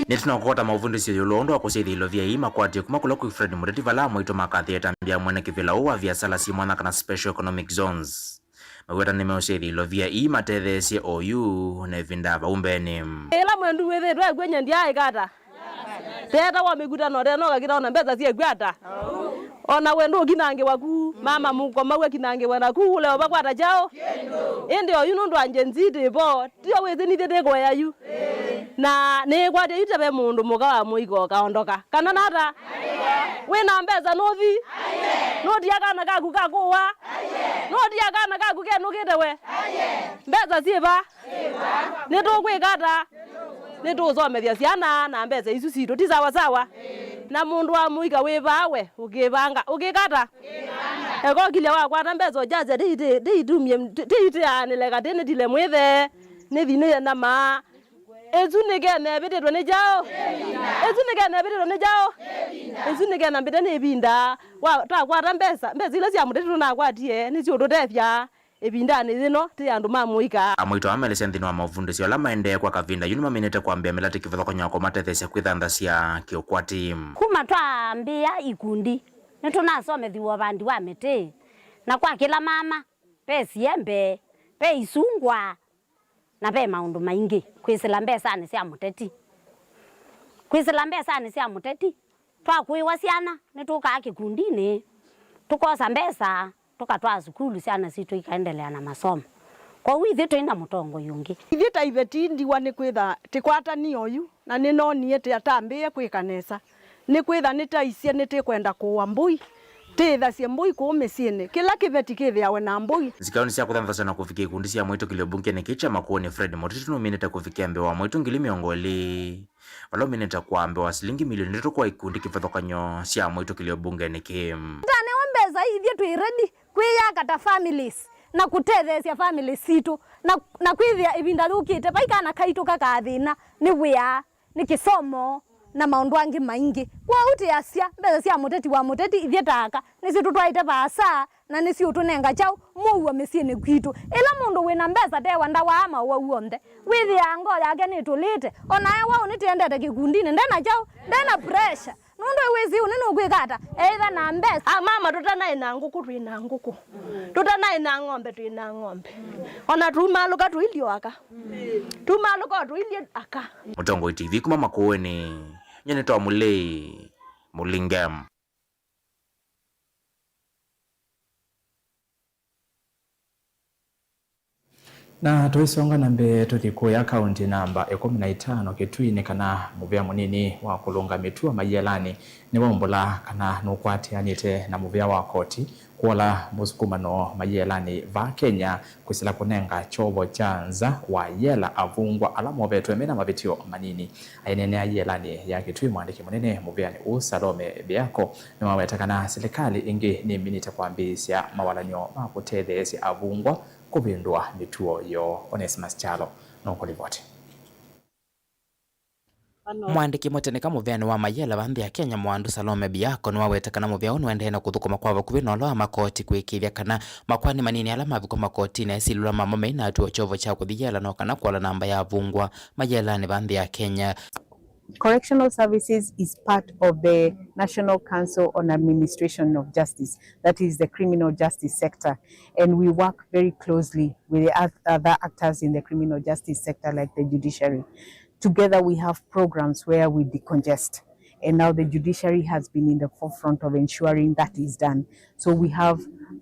Nĩtũnakũkota maũvundĩsyo ĩũlũ wa ũndũ wa kũsyaĩthya ilovia ii makwatie kuma kũla kwĩ Fred Mũteti vala amwaitũ makathĩa ĩtambya mwene kĩvĩla ũũ wa viasala syĩ mwanya kana special economic zones. Maweta nĩmeũsyaĩthya ilovia ii matetheesye oyu na ĩvinda vau mbeenĩ. Ĩla mwendu wĩthĩĩtwe ekw'e nyie ndyaĩka ata? Teeta wa mĩkutano, tena ũkakita ona mbesa syĩkw'a ata? Ona we ndũkinangĩwa ku, mama mũkomau akinangĩwa na ku, ũleo vakwata kyaũ? Ĩndĩ oyu nũndũ wa Gen Z tĩvo, tio wĩsĩ nithyĩ tĩkũea yu. Na nĩĩkwatya yu tave mũndũ mũka wa mũika ũkaondoka. Kana nata? Wĩ na mbesa nũthi? Nũtia kana kaku kakũwa? Nũtia kana kaku kenũkĩte we? Mbesa syĩva? Nĩtũkwĩka ata? Nĩtũũsomethya syana na mbesa isu sitũ, ti sawa sawa? Na mũndũ wa mũika wĩ vaa we, ũkĩvanga, ũkĩka ata? Ekokilya wakwata mbesa ũkyasya, "Ndĩitumie, ndĩitĩanĩle katĩ nĩtile mwĩthee, nĩthi nĩye namaa." Ĩsu nĩ Kenya ĩvĩtĩtwe nĩ kyaũ? Ĩsu nĩ Kenya ĩvĩtĩtwe nĩ kyaũ? Ĩsu nĩ Kenya mbĩte nĩ ĩvinda. Wa, twakwata mbesa, mbesa ila sya Mũteti tũnakwatie nĩsiũtũtethya. Ĩvindanĩ yĩno, tĩ andũ ma mũika. Amwaitũ aa maelesya nthĩnĩ wa maũvundĩsyo ala maendee kwa kavinda yu nĩmaminĩte kwambĩa mĩlatĩ kĩvathũkany'o ya kũmatetheesya kwĩthanthasya kĩũkwati. Kuma twambĩĩa ikundi, nĩtũnasomethiw'e ũvandi wa mĩtĩ, na kwa kĩla mama, ve siembe, ve isungwa, na ve maũndũ maingĩ kwĩsĩla mbesanĩ sya Mũteti. Kwĩsĩla mbesanĩ sya Mũteti, twakũĩwa syana, nĩtũkaa kĩkundinĩ, tũkosa mbesa, tũkatwaa sukulu, syana sitũ ikaendelea na masomo. Kwoou ithyĩ tũi na mũtongoi ũngĩ. Ithyĩ ta iveti ndiwa nĩkwĩtha tĩkwatanie oyu, na nĩnonie tĩ atambĩĩe kwĩka nesa. Nĩkwĩtha nĩtaisye nĩtĩkwenda kũũa mbũi, tĩĩthasye mbũi kũũ mĩsyĩnĩ. Kĩla kĩveti kĩthĩawe na mbũi. Nzikaonĩ sya kũthanthasya na kũvikĩa ikundi sya mwaitũ kĩlio mbungenĩ kĩĩ kya Makueni, Fred Mũteti nũminĩte kũvikĩa mbee wa mwaitũ ngili mĩongo ĩlĩ, vala ũminĩte kwambĩwa silingi milioni ndatũ kwa ikundi kĩvathũkany'o sya mwaitũ kĩlio mbungenĩ kĩĩ. Tũtaneo mbesa ithyĩ twĩ ready kwĩyaka ta families na kũtetheesya families sitũ na, na kwĩthĩa ĩvinda yũkĩte vai kana kaitũ kakathĩna nĩ wĩa, nĩ kĩsomo, na maũndũ angĩ maingĩ. Kwoou tĩasya, mbesa sya mũteti wa mũteti ithyĩ ta aka nĩsyo tũtwaĩte vaasa, na nĩsiũtũnenga kyaũ? Mũuo mĩsyĩnĩ kwitũ. Ĩla mũndũ wĩ na mbesa tewa ndawaa maũwau onthe. Wĩthĩaa ngoo yake nĩtũlĩte. O na ewa ũnĩ tĩendete kĩkundinĩ, nde na kyaũ? Nde na pressure. Nũndũ wĩsĩ ũnĩ nũkwĩka ata? Either na mbesa. A mama, tũtanaĩ na ngũkũ, twĩ na ngũkũ. Tũtanaĩ na ng'ombe, twĩ na ng'ombe. O na tumalũka tũilye aka. Tumalũka o tũilye aka. Mũtongoi T V kuma Makueni, nyie nĩtawa Mũlei Mũlinge. Na tũisonga na mbee, tũthi kũya kaunti namba ĩkũmi na itano Kitui nĩ kana mũvĩa mũnini wa kũlũnga mĩtuo Mayĩelanĩ nĩwaumbũla kana nũkwatĩanĩte na mũvĩa wa koti kwola mũsukumano Mayĩelanĩ va Kenya kwĩsĩla kũnenga kyovo kya nza wa yela avungwa ala movetwe mena mavĩtyo manini. Aineenea yĩelanĩ ya Kitui, mwandĩki mũnene mũvĩanĩ ũũ Salome Biako nĩwaweta kana silikalĩ ĩngĩ nĩminĩte kwambĩĩsya mawalany'o ma kũtetheesya avungwa kũvĩndũa mĩtuo yoo. Onesimus Kyalo nũkũlivoti. Mwandĩki mũteneka mũvĩanĩ wa mayela va nthĩ ya Kenya, Mwandu Salome Biako, nĩwaweta kana mũvĩa ũũ nũendee na kũthũkũma kwa vakuvĩ na ũla wa makoti kũĩkĩĩthya kana makoani manini ala mavikwa makotinĩ, asilĩlwa mamo mei na atw'o kyovo kya kũthi yela no kana kwola namba ya avungwa mayelanĩ va nthĩ ya Kenya. Correctional Services is part of the National Council on Administration of Justice, that is the criminal justice sector, and we work very closely with the oth-, other actors in the criminal justice sector, like the judiciary. Together we have programs where we decongest. And now the judiciary has been in the forefront of ensuring that is done. So we have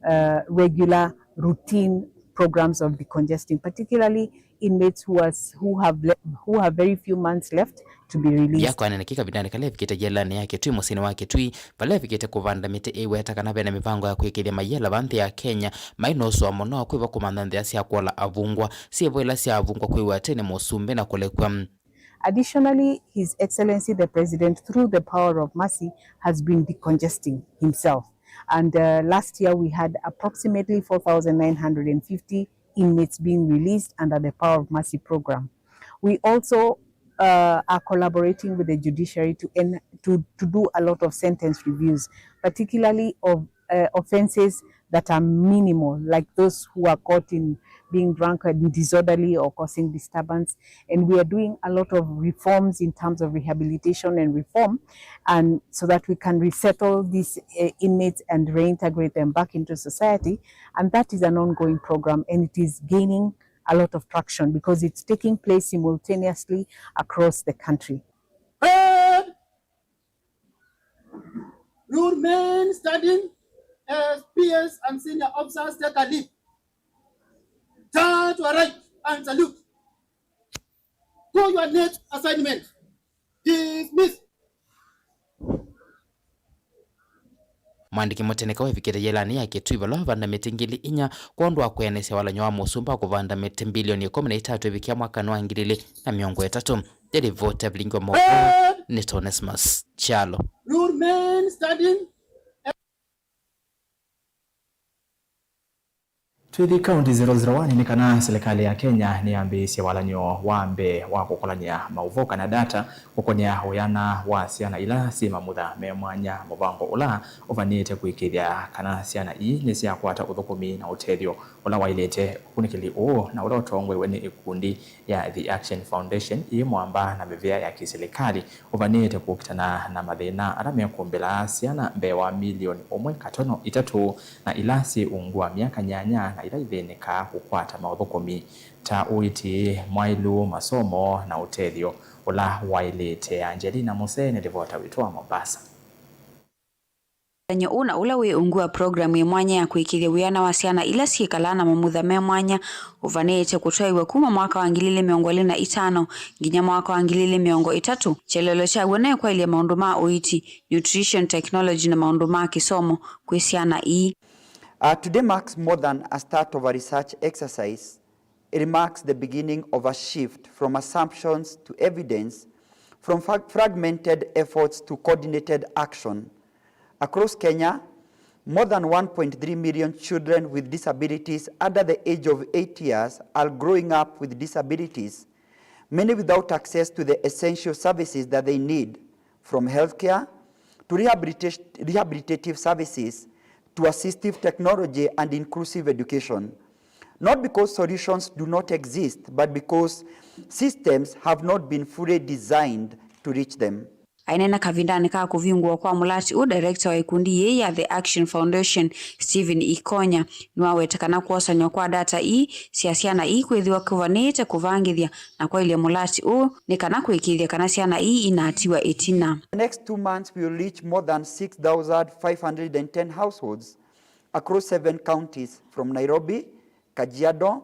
uh, regular routine programs of decongesting, particularly inmates who, are, who, have, le- who have very few months left to be released. Yakwanene kĩ kavindanĩ kala evikĩte yelanĩ ya Kitui mũsyĩnĩ wa Kitui, vala evikĩte kũvanda mĩtĩ ĩweta kana vena mĩvango ya kwĩkĩthya mayela va nthĩ ya Kenya, mai na ũsũa mũno kwĩva kũmantha nzĩa sya kũola avungwa, syĩvo ila sya avungwa kwĩw'a tene mũsumbĩ na kũlekw'a. Additionally, His Excellency the President, through the power of mercy, has been decongesting himself. And uh, last year we had approximately four thousand nine hundred fifty inmates being released under the Power of Mercy program. We also uh, are collaborating with the judiciary to, en- to, to do a lot of sentence reviews, particularly of uh, offenses that are minimal, like those who are caught in being drunk and disorderly or causing disturbance. And we are doing a lot of reforms in terms of rehabilitation and reform, and so that we can resettle these uh, inmates and reintegrate them back into society. And that is an ongoing program, and it is gaining a lot of traction because it's taking place simultaneously across the country. Head! You remain standing as P S and senior officers take a leave. Turn to your right and salute. Go your next assignment. Dismiss. Mwandĩki mũteneka wevikĩte yelanĩ ya Kitui vala wavanda mĩtĩ ngili inya kwondũ wa kwĩanĩsya walany'o wa mũsumbĩ wa kũvanda mĩtĩ mbilioni ĩkũmi na itatũ ĩvikĩa mwakanĩ wa ngili ili na mĩongo ĩtatũ. Nĩ livoti ya vilingi wa maũvoo nĩ Tonesmus Kyalo. You remain standing. Twĩthi kaunti zero zero one nĩ kana silikalĩ ya Kenya nĩyambĩĩsye walany'o wa mbee wa kũkolany'a maũvoo kana data kũkonea ũyana wa syana ila syĩ mamutha me mwanya, mũvango ũla ũvanĩĩte kũĩkĩĩthya kana syana ii nĩsyakwata ũthũkũmi na ũtethyo ũla waĩlĩte. Ũkunĩkĩli ũũ na ũla ũtongoew'e nĩ ĩkundi ya The Action Foundation ĩĩ mwamba na mĩvĩa ya kĩsilikalĩ ũvanĩĩte kũkitana na mathĩna ala mekũmbĩla syana mbee wa milioni ũmwe katono itatũ na ila syĩ ungu wa myaka nyanya na ila ithĩnĩkaa kũkwata maũthũkũmi ta ũiiti mwaĩlu, masomo na ũtethyo ũla waĩlĩte. Angelina Musee nĩ livota witũ wa Mombasa. Mũthenyo ũũ na ũla wĩ ungu wa programu ĩ mwanya ya kũĩkĩĩthya wĩana wa syana ila syĩkalaa na mamutha me mwanya ũvanĩĩte kũtwaĩw'a kuma mwaka wa ngili ili mĩongo ĩlĩ na itano nginya mwaka wa ngili ili mĩongo ĩtatũ. Kyelelo kyaw'o nĩ kwaĩlya maũndũ ma ũiiti, nutrition, technology na maũndũ ma kĩsomo kwĩ syana ii. Uh, today marks more than a start of a research exercise. It marks the beginning of a shift from assumptions to evidence, from frag- fragmented efforts to coordinated action. Across Kenya, more than one point three million children with disabilities under the age of eight years are growing up with disabilities, many without access to the essential services that they need, from healthcare to rehabilitation, rehabilitative services to assistive technology and inclusive education. Not because solutions do not exist, but because systems have not been fully designed to reach them. Aineena kavindanĩ ka kũvingũwa kwa mũlati ũũ, director wa ĩkundi yĩĩ ya The Action Foundation, Stephen Ikonya, nĩwaweta kana kwosanywa kwa data ii sya syana ii kwĩthĩwa kũvanĩĩte kũvangĩthya na kwaĩlya mũlati ũũ nĩ kana kũĩkĩĩthya kana syana ii inaatiwa ĩtina. The next two months we will reach more than six thousand five hundred and ten households across seven counties from Nairobi, Kajiado,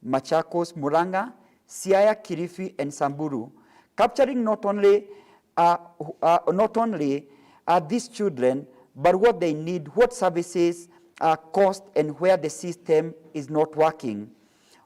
Machakos, Murang'a, Siaya, Kilifi, and Samburu, capturing not only, uh, uh, not only, uh, these children, but what they need, what services are cost, and where the system is not working.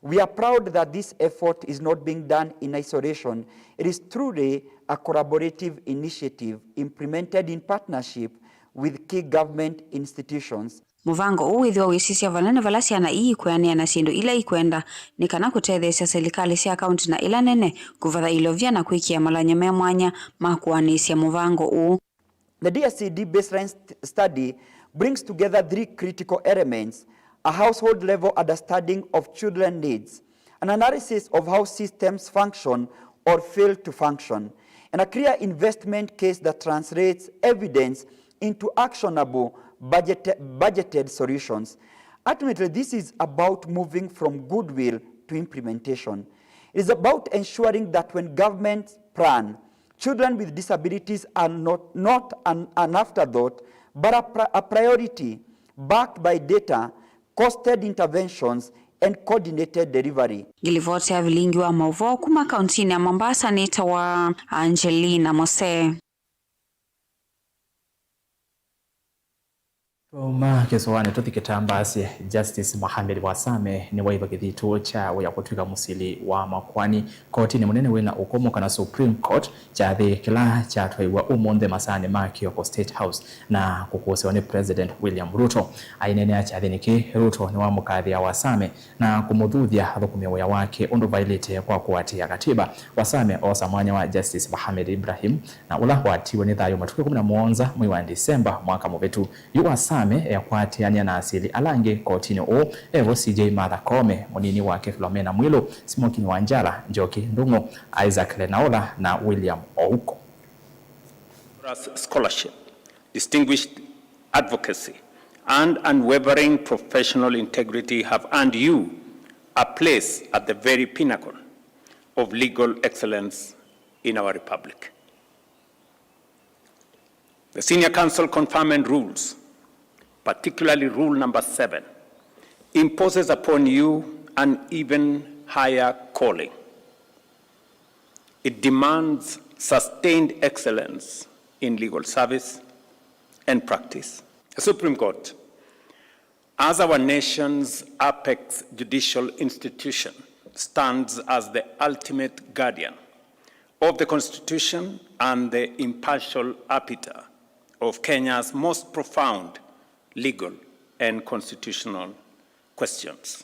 We are proud that this effort is not being done in isolation. It is truly a collaborative initiative implemented in partnership with key government institutions. Mũvango ũũ wĩthĩwa wĩsisya vanene vala syana ii ikwĩanĩa na syĩndũ ila ikwenda nĩ kana kũtetheesya silikalĩ sya kaunti na ila nene kũvatha ilovia na kwĩkĩa malany'o me mwanya ma kũanĩsya mũvango ũũ. The D S C D baseline st- study brings together three critical elements: a household level understanding of children needs, an analysis of how systems function or fail to function, and a clear investment case that translates evidence into actionable budget- budgeted solutions. Ultimately, this is about moving from goodwill to implementation. It is about ensuring that when governments plan, Children with disabilities are not, not an, an afterthought, but a, pri- a priority backed by data, costed interventions, and coordinated delivery. Ngilivoti ya vilingi wa mauvoo kuma kauntinĩ ya Mombasa nĩtawa Angelina Mose. Twauma kĩsũanĩ tũthi kĩtambaasye, Justice Mohamed Wasame nĩwaĩva kĩthito kya wĩa kũtw'ĩka mũsili wa makoani kotinĩ mũnene wĩna ũkũmũ kana Supreme Court kyathĩ kĩla kyatwaiwa ũmũnthĩ masaanĩ ma kĩoko State House na kũkũsĩwa nĩ President William Ruto. Aineenea kyathĩnĩ kĩĩ, Ruto nĩwamũkathĩa Wasame na kũmũthuthya athũkũme wĩa wake ũndũ vaĩlĩte kwa kũatĩĩa katiba. Wasame oosa mwanya wa Justice Mohamed Ibrahim, na ũla watiwe nĩ thayũ matukũ ĩkũmi na mũonza mwei wa Ndisemba mwaka mũvĩtu. Yu Wasame ekwatĩanĩa na asili ala angĩ kotinĩ ũũ, evo C J Martha Koome, mũnini wake Philomena Mwilu, Smokin Wanjala, Njoki Ndung'u, Isaac Lenaola na William Ouko. Scholarship, distinguished advocacy, and unwavering professional integrity have earned you a place at the very pinnacle of legal excellence in our republic. The Senior Counsel Conferment Rules, particularly Rule number seven, imposes upon you an even higher calling. It demands sustained excellence in legal service and practice. The Supreme Court, as our nation's apex judicial institution, stands as the ultimate guardian of the Constitution and the impartial arbiter of Kenya's most profound legal and constitutional questions.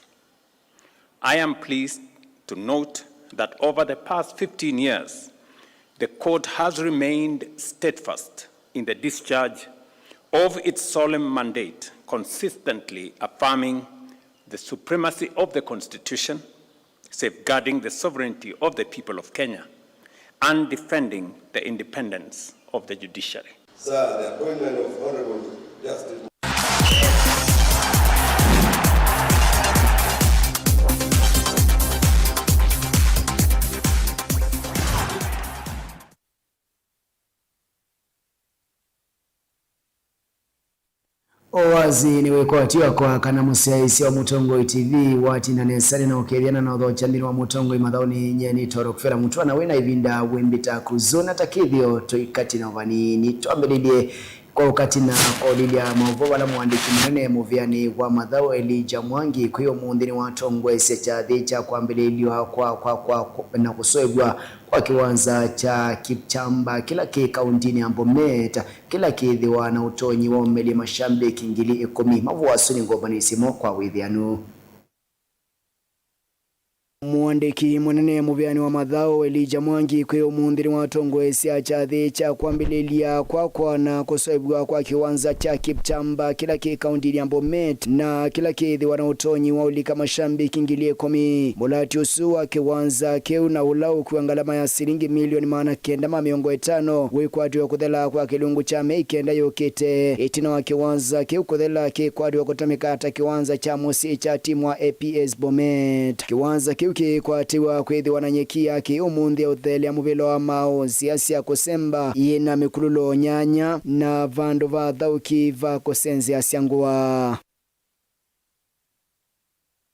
I am pleased to note that over the past fifteen years, the court has remained steadfast in the discharge of its solemn mandate, consistently affirming the supremacy of the Constitution, safeguarding the sovereignty of the people of Kenya, and defending the independence of the judiciary. Sir, the appointment of Honorable Justice Ũwasi nĩ wĩkwatyo wakwa kana mũsyaĩĩsya wa Mũtongoi T V watinda nesa nĩ na ũkethya na ũthokya nthĩnĩ wa Mũtongoi Mathaũnĩ. Nyie nĩ Toro Kũvela Mũtwana wĩ na ĩvinda wĩmbĩta kũzũna ta kĩthĩo tũikatina vanini. Twambĩlĩlye kwa ũkatina kwa ũlilya maũvoo vala mũandĩki mũnene mũvĩanĩ wa mathaũ Elijah Mwangi kwĩ ũmũnthĩ nĩwatongoesya kyathĩ kya kwambĩlĩlw'a kwa, kwa, kwa, kwa, na kũsoevw'a kwa kĩwanza kya Kipchamba kĩla kĩ kauntinĩ ya Bomet, kĩla kĩthĩwa na ũtonyi wa ũmelya mashambiki ngili ĩkũmi. Mavũa asu nĩngũvanĩsye mo kwa wĩthĩanu. Mũandĩki mũnene mũvĩanĩ wa mathaũ Elijah Mwangi kwĩ ũmũnthĩ nĩwatongoesya kyathĩ kya kwambĩlĩlya kwa kwana kũsoevw'a kwa kĩwanza kya Kipchamba kĩla kĩ kauntinĩ ya Bomet na kĩla kĩthĩwa na ũtonyi wa ũlika mashambiki ngili ĩkũmi. Mũlati ũsu wa kĩwanza kĩu na ũla ũkua ngalama ya silingi milioni maana kenda ma mĩongo ĩtano wĩkwatĩwe kũthela kwa kĩlungu kya mĩei kenda yũkĩte. Ĩtina wa kĩwanza kĩu kũthela kĩkwatĩwe kũtũmĩka ta kĩwanza kya mũsyĩ kya timu wa A P S Bomet. Kĩwanza kĩu kĩkwatĩwa kwĩthĩwa na nyeki ya kĩ ũmũnthĩ ya ũtheelea mũvĩla wa maũ, nzĩa sya kũsemba yĩ na mĩkulũlo nyanya, na vandũ va athaũki va kũsenzeasya ngũa.